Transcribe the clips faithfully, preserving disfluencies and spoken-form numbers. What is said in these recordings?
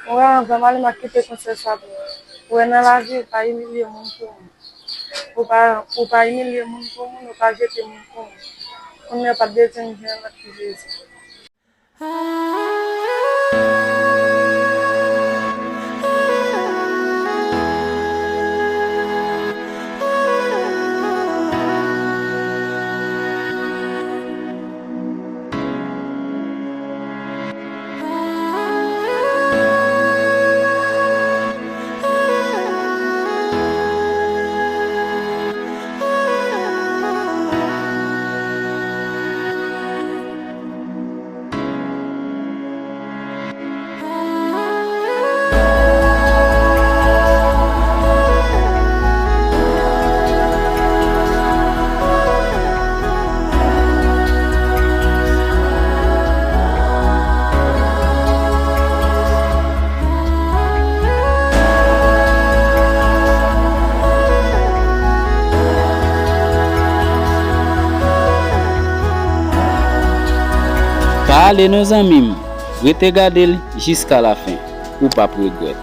Mwen, anvan m ale, m ap kite konsèy sa pou mwen. Ou wè, nan lavi, ou pa imilye moun pou moun. Ou pa, ou pa imilye moun pou moun, ou pa jete moun pou moun. Kounye a, pa t bezwen jwenn lòt ki Jezi. Pa ale non zanmi m, rete gade l jiska lafen, ou p ap regrèt.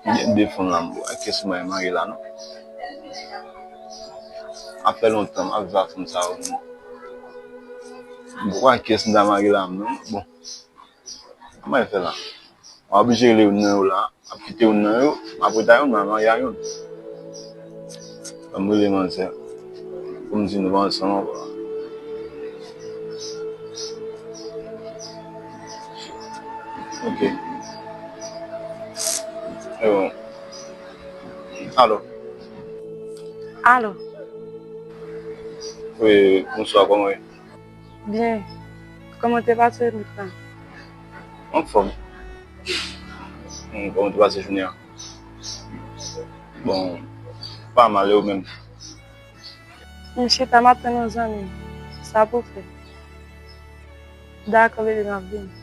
M gen de fanm la, m poko wè kiyès mwen mare la non. Sa fè lontan m ap viv ak fanm sa yo. M poko wè kiyès m ta mare la non. Bon. Kòman e fè la? M oblije rele youn nan yo la, m ap kite youn nan yo, m ap reta youn, m ap marye a youn. Ban m rele manzè. Pou m di nou pa ansanm ankò. Ok. E bon. Alo. Alo. Wi, bonswa, kòman w ye? Byen. Kòman w te pase wout la? Anfòm. Hmm, kòman w te pase jounen an? Bon, pa mal, e ou menm? M chita, m ap tann yon zanmi m. Sa pou fè? Dakò, bebe, m ap vini.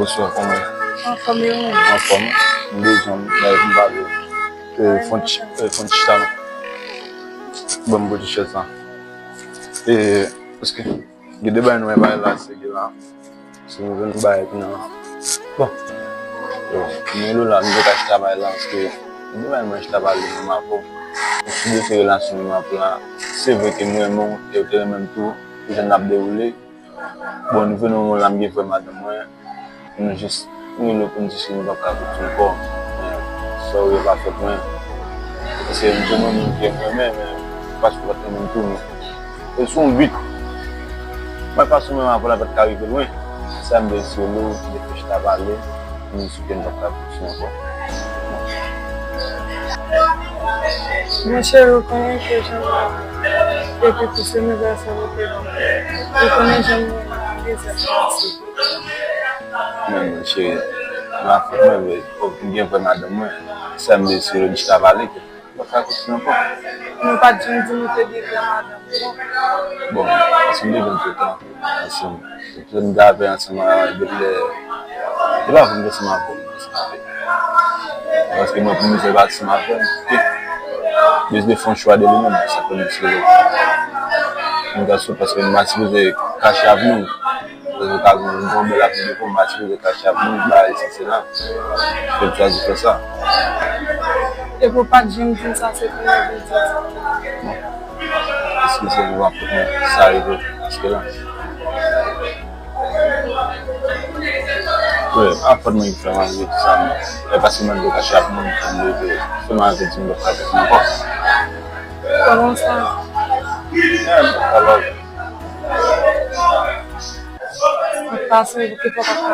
Bonswa, kòman w ye? Anfòm, e ou menm? Anfòm. M bezwen w, m pale. E, fon ti, e, fon ti chita non. Ban m pote chèz la. E, paske gen de bagay nou wè bagay la serye la. Si nou jwenn bagay kounye a. Bon. Yo, men Lola, nou te ka chita bay la, paske nou te bay mwen chita pale menm avè w. Nou sou dosye relasyon menm avè w la. Se vre ke m renmen w, e w te renmen m tou, pou jan n ap dewoule. Bon, nou vin nan yon moman la, m gen vrè madanm mwen. Nou jis rele pou n di si nou p ap ka kontinye ankò. Men, sa w ye pa fèt mwen. Se yon moun ki renmen, men, paske w pa t renmen m tou, men. E sou yon bit. Mwen pa sou menm avè w la pa t ka rive lwen. Sa m te di sou nou, m te fè chita pale, m di si ke n p ap ka kontinye ankò. Mon cheri, ou konnen ke jan m renmen w, epi pou se nouvèl sa nou te ban mwen. Ou konnen jan m renmen w, m bezwen pase. Men, mon cheri, m ap fè mwen vre, ou gen vrè madanm mwen. Sa m te di sou nou, m chita pale ke. Mwen pa kontinye ankò. Nou pa t janm di nou te gen vrè madanm nou. Bon, paske m te jwenn tout tan ansanm. Tout tan m t ap ansanm depi lè, depi avan m te ansanm avè w, m te ansanm avè w. Paske mwen, pou m te ansanm avè w, m te bezwen fè yon chwa de li menm, sa fè m te sou. M te sou paske m pa sipoze kache avè nou. Paske w ka gen yon bèl avni devan w, m pa sipoze kache avni w, bagay sa, se la. Fè m chwazi fè sa. Epi w pa t janm di m sa, se kounye a w vin di m sa. Non. Eskize m, w ap fè sa rive, paske la. Wi, a fòt mwen ki fè m rive sa, men. E paske mwen dwe kache ak moun, fè m rive. Fè m rive di m pa fè sa ankò. Kòman sa? Yeah, m pa love. Ou pa sonje ki fè w pa kapab.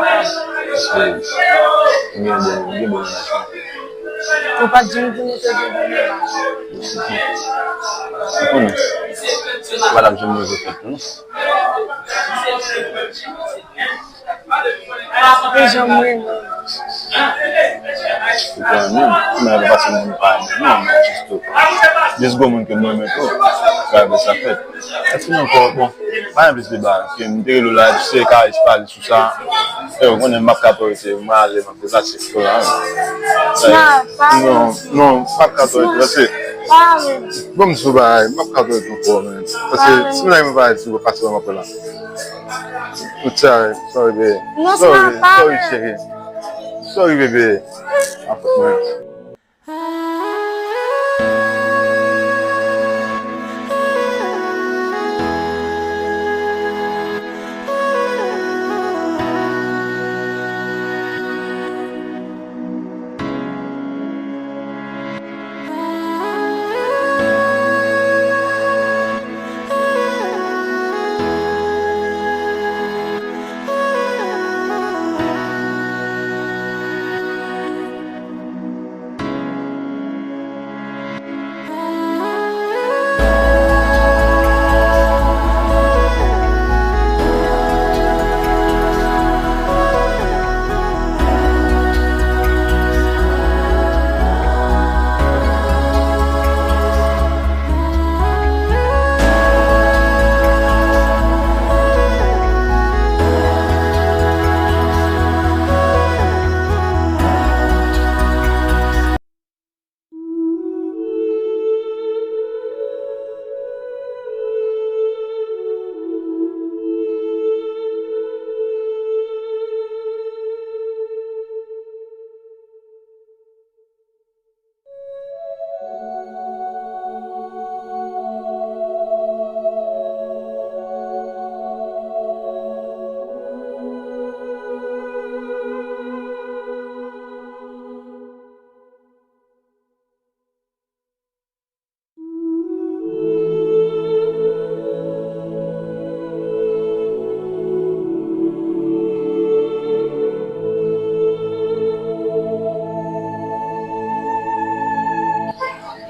Paske m gen bon, m gen bon relasyon. Ou pa t janm di nou te gen bon relasyon. Ou konnen. Ou pa t ap janm rive fèt, non. Ou janm renmen. Ou pa renmen m. Ou menm pa se moun pa renmen. Non, men jis tou. Jis gwo moun ke m renmen tou. Sa vle sa fèt. Èske nou ankò, bon, pa gen plis deba. Ke m te rele w la, se ka pale sou sa. E ou konnen m ap ka tòrete, m ale, m ap deplase, et cetera. Non, non, m ap ka tòrete, paske, bon, m sou bagay, m ap ka tòrete ankò, men. Paske, si m nan yon bagay, si w pase, m ap la. Sorry, sorry, baby. Sorry, sorry, cheri. Sorry, baby. An fòt mwen.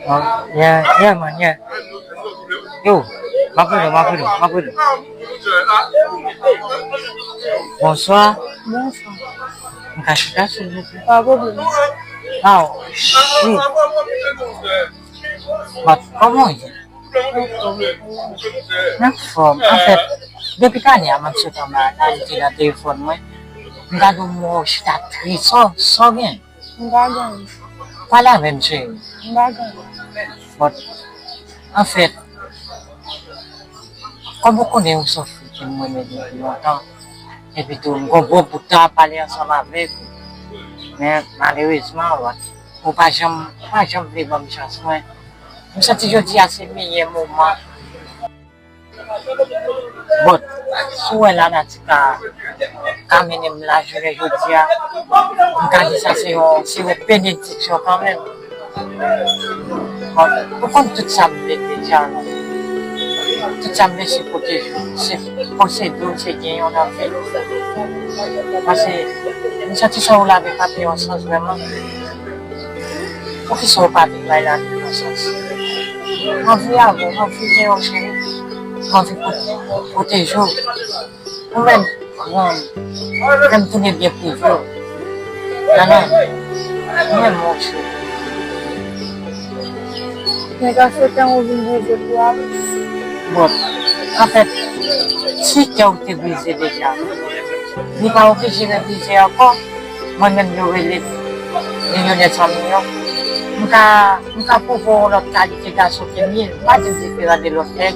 Oh, yeah, yeah, man, yeah. Yo, m ap rele w, m ap rele w, m ap rele w. Bonswa. Bonswa. M ka chita, silvouplè? Pa pwoblèm. Aw, shit. But, kòman w ye? Anfòm. Anfòm, anfèt, depi talè a, m ap sot anba analize nan telefòn mwen. M gade w, m wè w chita tris. Sa w, sa w gen? M pa gen anyen. Pale avè m, cheri. M pa gen anyen. But, anfèt, kòm ou konnen ou se yon fi ke m renmen depi lontan, epi tou, m gen yon bon bout tan ap pale ansanm avèk ou. Men, malerezman, ou pa janm, ou pa janm vle ban m chans mwen. M santi jodi a se meyè moman. But, si w wè lanati ka, ka mennen m la jounen jodi a, m ka di sa se yon, se yon benediksyon kanmenm. But, ou konn tout sa m vle deja. Tout sa m vle se pwoteje w, se posede w, se gen yon nan vi. Paske, m santi sa ou lave pa gen yon sans vrèman. Poukisa w pa vin bay lavi yon sans? M anvi avè w, m anvi gen yon cheri, m anvi pwoteje w. Ou menm, grann, fè m tounen byen prive w. Nannan, ou menm, monchè. Nèg la se tan ou vin brize pou al. Bon, anfèt, si kè w te brize deja, li pa oblije rebrize ankò. Mwen menm yo rele m milyonè san milyon. M ka, m ka pwouve w yon lòt kalite gason ke m ye. M pa di m diferan de lòt nèg.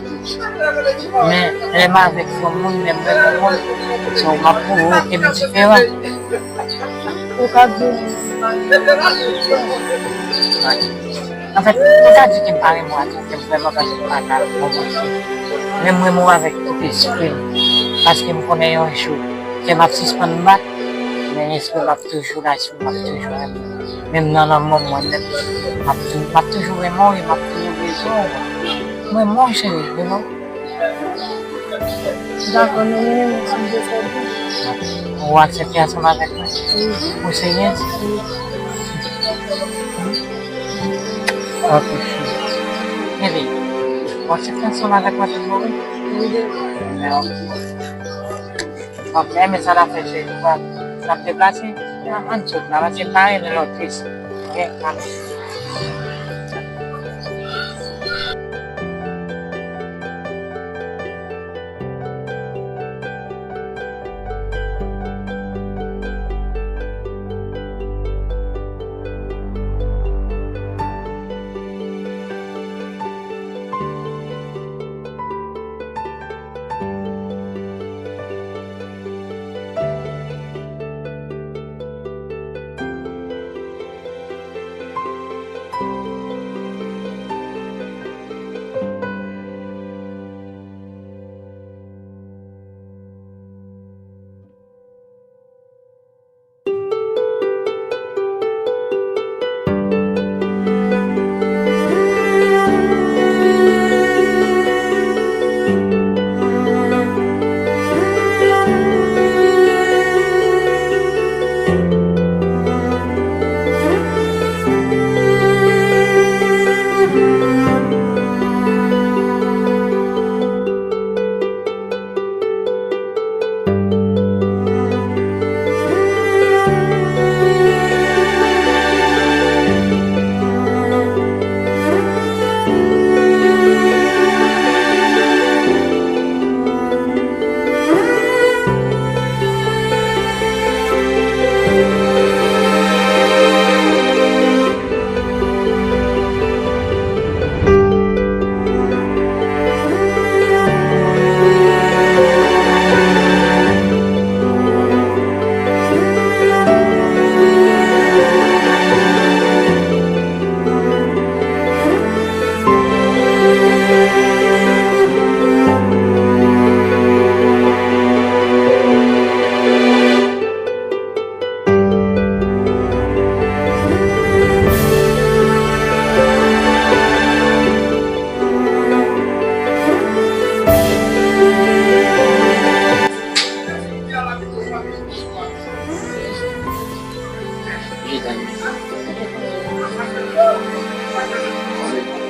Men, lè m avèk yon moun, menm mwen yon moun, se w m ap pwouve w ke m diferan. Ou ka di m. Anfèt, m ka di ke m pa renmen w atò, ke m vrèman panse ke m pa ka renmen w atò. Men m renmen w avèk tout espri m, paske m konnen yon jou, kè m ap sispann bat, men espri m ap toujou la, espri m ap toujou renmen w. Menm nan lanmò m, mwen menm, m ap tou-, m ap toujou renmen w e m ap toujou bezwen w. M renmen w, cheri, you know. Dakò, nou renmen w, si Dye fè l bon. Ou aksepte ansanm avèk mwen? Wi. Ou serye? Wi. Ok, cheri. Baby, ou aksepte ansanm avèk mwen tout bon, wi? Wi, baby. Ok, men sa n ap fè, cheri, nou pral, n ap deplase. Ann sot la, paske m pa renmen lòt tris. Ok, ann.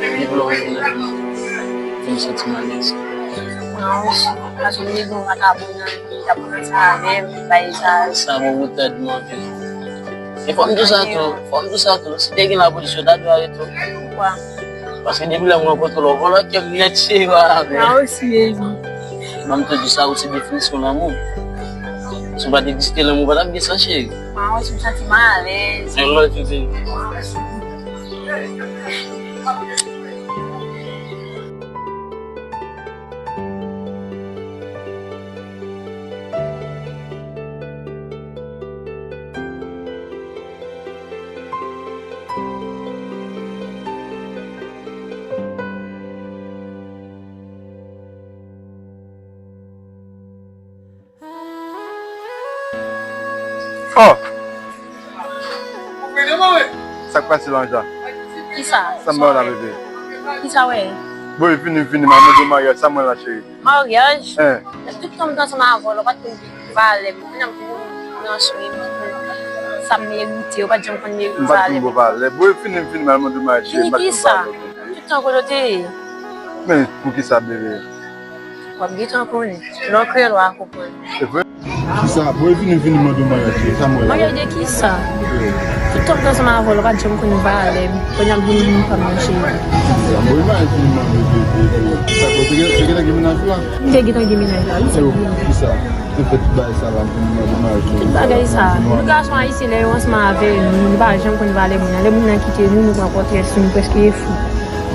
Depi lè w vin la, m santi m alèz. Mwen osi, paske m te gen yon vakabon nan li, li t ap ranse avè m, bagay sa yo. Sa bon pou tèt mwen anpil. E fò m di w sa tou, fò m di w sa tou, si te gen lapolis, yo ta dwe arete w. Poukwa? Paske depi lè m rankontre w la, w vòlò kè m nèt, cheri, pa avè. Mwen osi, baby. Ban m tou di sa, ou se definisyon lanmou. Si w pa t egziste, lanmou pa t ap gen sans, cheri. Mwen osi, m santi m alèz. I love you, baby. Oh! Sa k pase la, Anja? Kisa? Sa m ba w la, bebe? Kisa w ye? Bon, vini, vini, m a mande w maryaj, sa m wè la, cheri? Maryaj? Hein. Tout tan m te ansanm avè w la, ou pa t konn valè m. Kounye a m konn pran swen m, m konn sa m merite, ou pa t janm konn merite valè m. M pa t konn ba w valè. Bon, vini, vini, m a mande w maryaj, cheri. Vini kisa? Tout tan kote w te ye? Men, poukisa, bebe? W ap gentan konnen. Lè w kreye, w a konprann. Se vre? Kisa? Bon, vini, vini mande w maryaj, cheri. Sa m wè la. Maryaj de kisa? Tout tan m te ansanm avè w la, ou pa t janm konn valè m. Kounye a m vin vin pa m nan, cheri. Kisa? Bon, maryaj vini mande, bebe. Sa, bon, te gen, te gentan gen mennaj ou la? M te gentan gen mennaj la, wi, se vre. Kisa? Te fè tout bagay sa la pou mwen, pou maryaj. Tout bagay sa. Nou gason ayisyen, lè yo ansanm avè nou, nou pa janm konn valè moun nan. Lè moun nan kite nou, nou pran pòtrè sou nou, prèske e fou.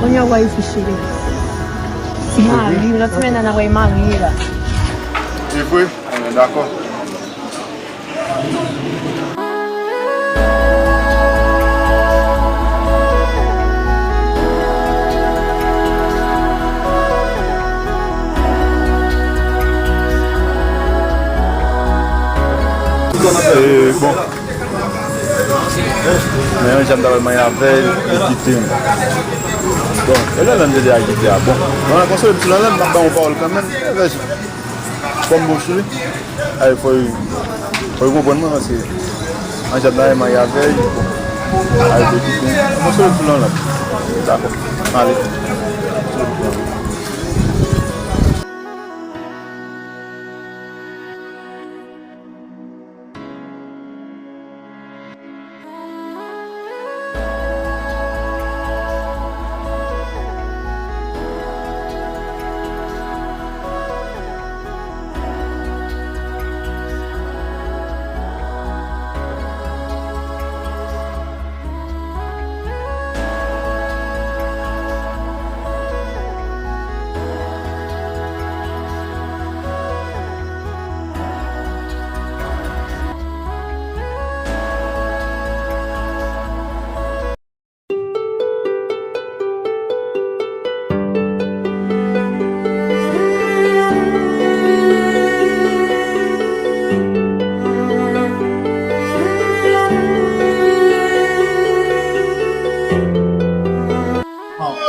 Kounye a w wè e fou, cheri. Mari, nan ti mennaj nan wè mari la. E vre? Dakò. E, bon. Men yon jan m ta pral manyen avè l, li kite m. Bon, e Lanlann te deja kite a. Bon, Lanlann, konsole m sou Lanlann, m ap ba w yon pawòl kanmenm. Fò m bon sou li. Ay, fò l, fò l konprann mwen, paske yon jan m ta pral manyen avè l, bon. Ay, li kite m. Konsole m sou Lanlann. Dakò. Ale.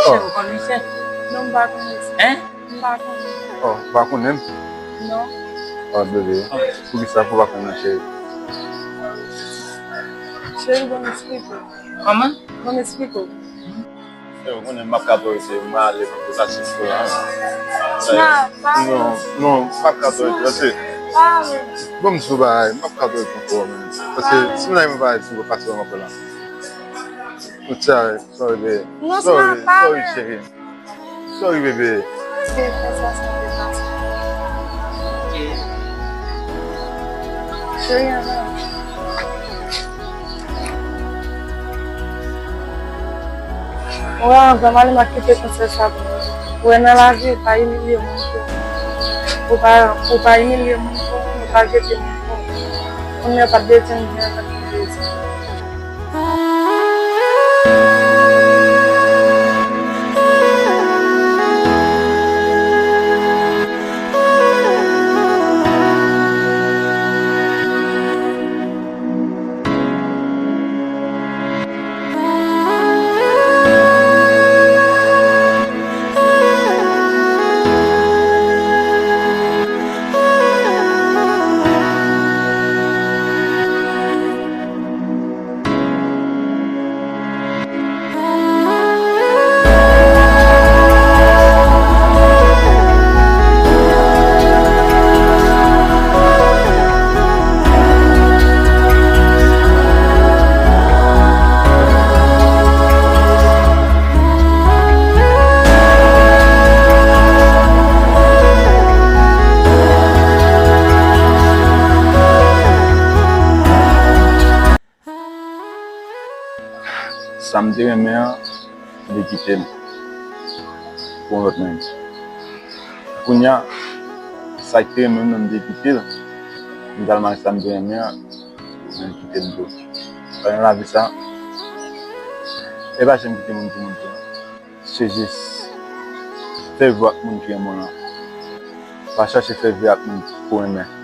Oh. Non, m pa konnen. Hein? M pa konnen. Oh, ou pa konnen m? Non. Oh, bebe. Poukisa pou w pa konnen, cheri? Cheri, ban m eksplike w. Kòman? Ban m eksplike w. Cheri, ou konnen m p ap ka tòre w, m ale pou sa se sou la. Non, non, m p ap ka tòre w, paske. Ban m di w bagay, m p ap ka tòre w ankò, men. Paske si m la, mwen pa di w pase w anpè la. Ou tchare, sorry, babe. Sorry, sorry, cheri. Sorry, bebe. Se fè sa, sa fè sa. Ok. Cheri, ann al. Ou wè, anvan m ale, m ap kite konsèy sa pou ou. Ou wè, nan lavi, ou pa imilye moun pou moun. Ou pa, ou pa imilye moun pou moun, ou pa jete moun pou moun. Kounye a, pa t bezwen gen antann ki bezwen. Sa m te renmen an, li kite m pou yon lòt nèg. Kounye a, sa k te renmen m nan, m te kite l, m t al marye sa m te renmen an, men l kite m tou. Paske nan lavi sa, e pa janm kite moun pou moun tou. Se jis fè vi w ak moun ki renmen w lan. Pa chache fè vi ak moun pou renmen.